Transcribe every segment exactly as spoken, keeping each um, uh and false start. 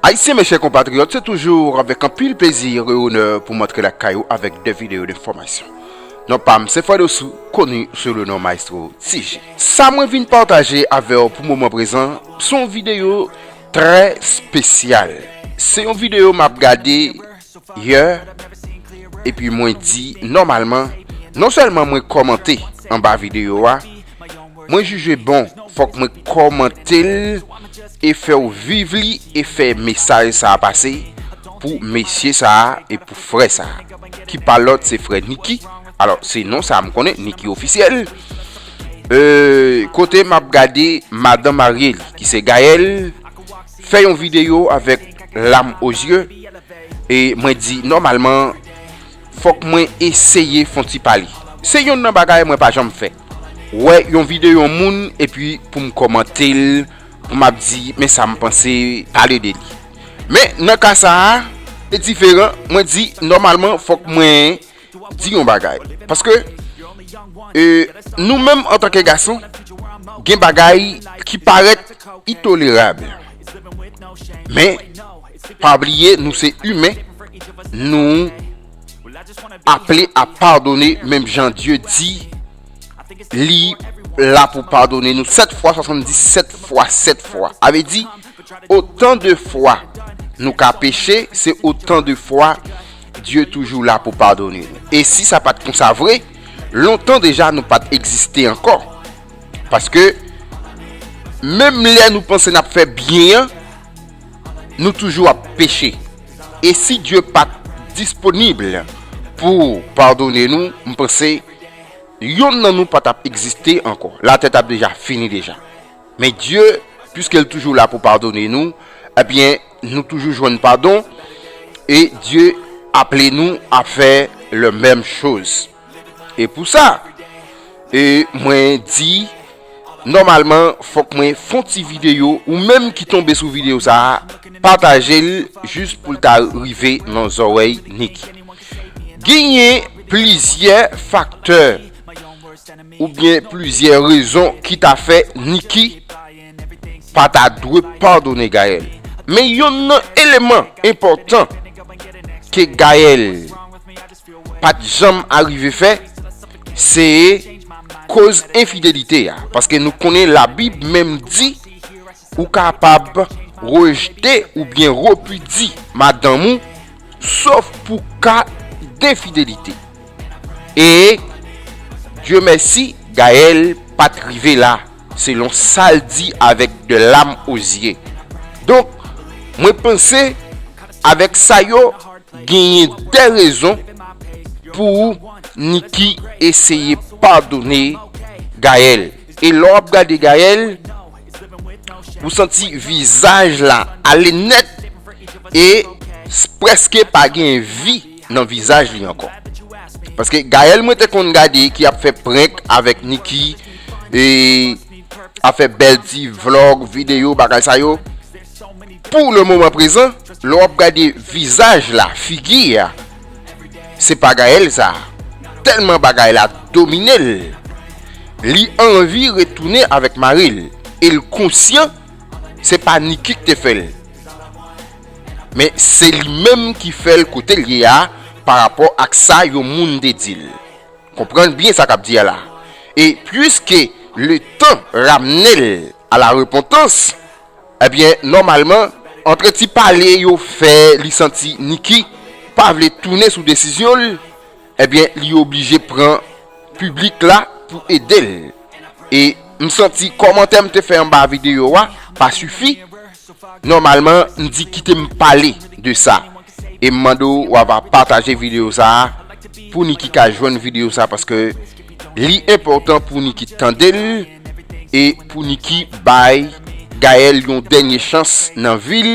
Ayisyen, mes chers compatriotes, c'est toujours avec anpil plezi e onè pou m antre lakay ou avèk de videyo de fòmasyon. Non pa m, se Fred Ossou, connu sous le nom Maestro T J. Sa mwen vin pataje avè w pou moman prezan, se yon videyo trè espesyal. Se yon videyo m ap gade yè, epi mwen di, nòmalman, non sèlman mwen kòmante anba videyo a, mwen jije bon, fòk mwen kòmante l e fè w viv li e fè mesaj sa a pase pou mesye sa a e pou frè sa a, ki pa lòt se frè Nicky. Alò, se non sa a m konnen, Nicky Officiel. E, kote m ap gade madan marye li, ki se Gaëlle, fè yon videyo avèk lam o zye, e mwen di, nòmalman, fòk mwen eseye fè yon ti pale. Se yonn nan bagay mwen pa janm fè. Wè yon videyo yon moun, epi pou m kòmante l, pou m ap di, men sa m panse, pale de li. Men, nan ka sa a, se diferan, mwen di, nòmalman, fòk mwen di yon bagay. Paske, e, nou menm antanke gason, gen bagay ki parèt itolerab. Men, pa bliye, nou se imen, nou aple a padone, menm jan Dye di, li la pou padone nou sèt fwa, swasanndisèt fwa, sèt fwa. A vle di, otan de fwa nou ka peche, se otan de fwa Dye toujou la pou padone nou. E si sa pa t konsa vre, lontan deja nou pa t egziste ankò. Paske, menm lè nou panse n ap fè byen an, nou toujou ap peche. E si Dye pa t disponib pou padone nou, m panse yonn nan nou pa t ap egziste ankò. Latè t ap deja fini deja. Men Dye, piske l toujou la pou padone nou, ebyen, nou toujou jwenn padon, e Dye aple nou a fè le menm choz. E pou sa, e mwen di, nòmalman, fòk mwen fè yon ti videyo, ou menm ki tonbe sou videyo sa a, pataje l jis pou l ta rive nan zòrèy Nicky. Genyen plizyè faktè oubyen plizyè rezon ki ta fè Nicky pa ta dwe padone Gaëlle. Men yonn nan eleman enpòtan ke Gaëlle pa t janm arive fè, se koz enfidelite a. Paske nou konnen Labib menm di, ou kapab rejte oubyen repidye madanm ou, sof pou ka denfidelite. E, Dye mèsi, Gaëlle pa t rive la, selon sa l di avèk de lam o zye. Donk, mwen panse, avèk sa yo, genyen de rezon pou Nicky eseye padone Gaëlle. E lè w ap gade Gaëlle, ou santi vizaj la ale nèt e s-, prèske pa gen vi nan vizaj li ankò. Paske Gaëlle mwen te konn gade ki ap fè prank avèk Nicky e ap fè bèl ti vlog, videyo, bagay sa yo. Pou le moman prezan, lè w ap gade vizaj la, figi a, se pa Gaëlle sa. Tèlman bagay la domine l, li anvi retounen avèk mari l. E l konsyan se pa Nicky ki te fè l. Men se li menm ki fè l kote l ye a, pa rapò ak sa yon moun te di l. Konprann byen sa k ap di a la. E puiske letan ramne l a la repantans, ebyen, nòmalman, antre ti pale yo fè li santi Nicky pa vle tounen sou desizyon l, ebyen, li oblije pran piblik la pou ede l. E m santi kòmantè m te fè anba videyo a pa sifi. Nòmalman, m di kite m pale de sa. E m mande w, w ava pataje videyo sa a pou Nicky ka jwenn videyo sa a, paske li enpòtan pou Nicky tande l e pou Nicky bay Gaëlle yon dènye chans nan vi l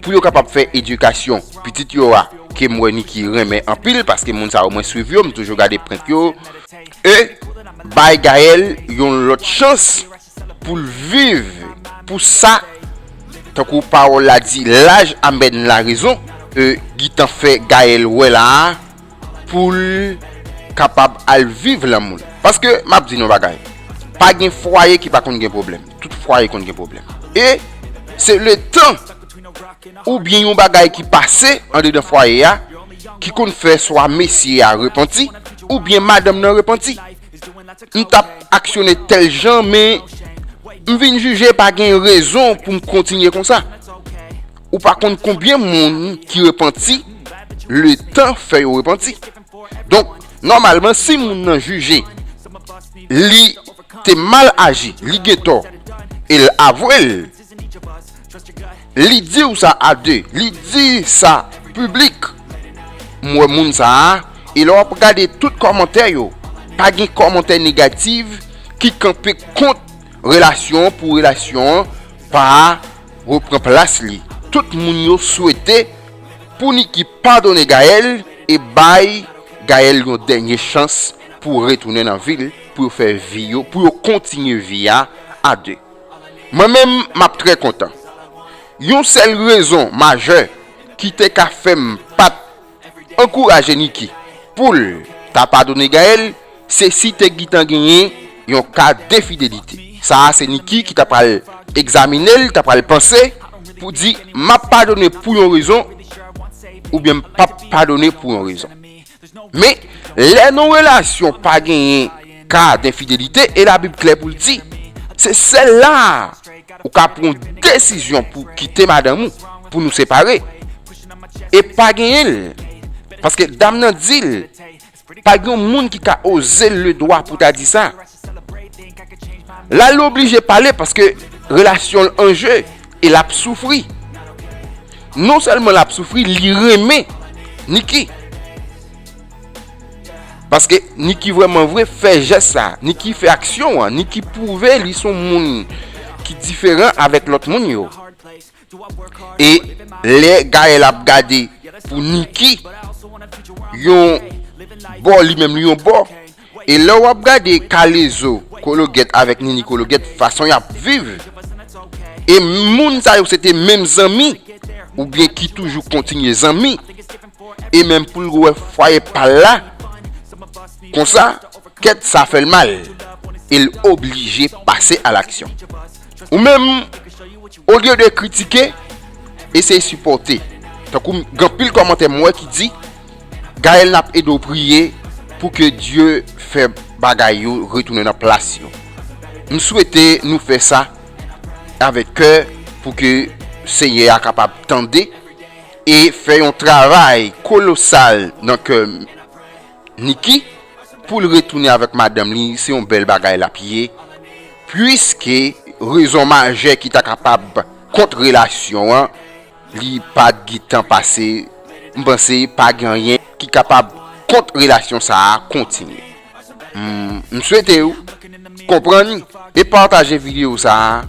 pou yo kapab fè edikasyon pitit yo a, ke m wè Nicky renmen anpil, paske moun sa yo mwen swiv yo, m toujou gade prank yo. E bay Gaëlle yon lòt chans pou l viv, pou sa, tankou pawòl la di, laj amèn la rezon, e, gentan fè Gaëlle wè la a, pou l kapab al viv lanmou l. Paske, m ap di nou bagay, pa gen fwaye ki pa konn gen pwoblèm. Tout fwaye konn gen pwoblèm. E se letan oubyen yon bagay ki pase andedan fwaye a, ki konn fè swa mesye a repanti, oubyen madanm nan repanti. M t ap aksyone tèl jan, men m vin jije pa gen rezon pou m kontinye konsa. Ou pa konn konbyen moun ki repanti, letan fè yo repanti. Donk, nòmalman, si moun nan jije li te mal aji, li gen tò, e l avwe l, li di w sa a de, li di sa piblik, m wè moun sa a, e lè w ap gade tout kòmantè yo, pa gen kòmantè negatif ki kanpe kont relasyon an pou relasyon an pa reprann plas li. Tout moun yo swete pou Nicky padone Gaëlle e bay Gaëlle yon dènye chans pou retounen nan vi l, pou yo fè vi yo, pou yo kontinye vi a a de. Mwen menm, m ap trè kontan. Yon sèl rezon majè ki te ka fè m pa t ankouraje Nicky pou l ta padone Gaëlle, se si te gentan genyen yon ka denfidelite. Sa a se Nicky ki ta pral egzamine l, ta pral panse pou di, m ap padone pou yon rezon, oubyen m p ap padone pou yon rezon. Men, lè nan relasyon pa genyen ka denfidelite, e Labib klè pou l di, se sèl la ou ka pran yon desizyon pou kite madanm ou, pou nou separe. E pa genyen l. Paske dam nan di l, pa gen yon moun ki ka oze l le dwa pou ta di sa. La, l oblije pale paske relasyon l an je e l ap soufri. Non sèlman l ap soufri, li renmen Nicky. Paske Nicky vrèman vre fè jès sa, Nicky fè aksyon an, Nicky pwouve li se yon moun ki diferan avèk lòt moun yo. E lè Gaëlle ap gade pou Nicky yon bò, li menm li yon bò. E lè w ap gade K-Lezo Kologèt avèk Nini Kologèt, fason y ap viv, e moun sa yo se te menm zanmi, oubyen ki toujou kontinye zanmi, e menm pou l wè fwaye pa l la, konsa, kèt sa fè l mal, e l oblije pase a laksyon. Ou menm, olye de kritike, eseye sipòte. Tankou m, gen anpil kòmantè m wè ki di, Gaëlle, n ap ede w priye pou ke Dye fè bagay yo retounen nan plas yo. M swete nou fè sa avèk kè pou ke Senyè a kapab tande e fè yon travay kolosal nan kè Nicky, pou l retounen avèk madanm li, se yon bèl bagay l ap ye, piske rezon majè ki ta kapab kont relasyon an, li pa t gentan pase. M panse pa gen anyen ki kapab kont relasyon sa a kontinye. M, m swete w konprann e pataje videyo sa a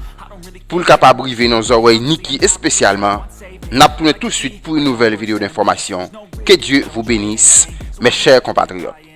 pou l kapab rive nan zòrèy Nicky espesyalman. N ap tounen tousuit pou yon nouvèl videyo denfòmasyon. Que Dieu vous bénisse, mes chers compatriotes.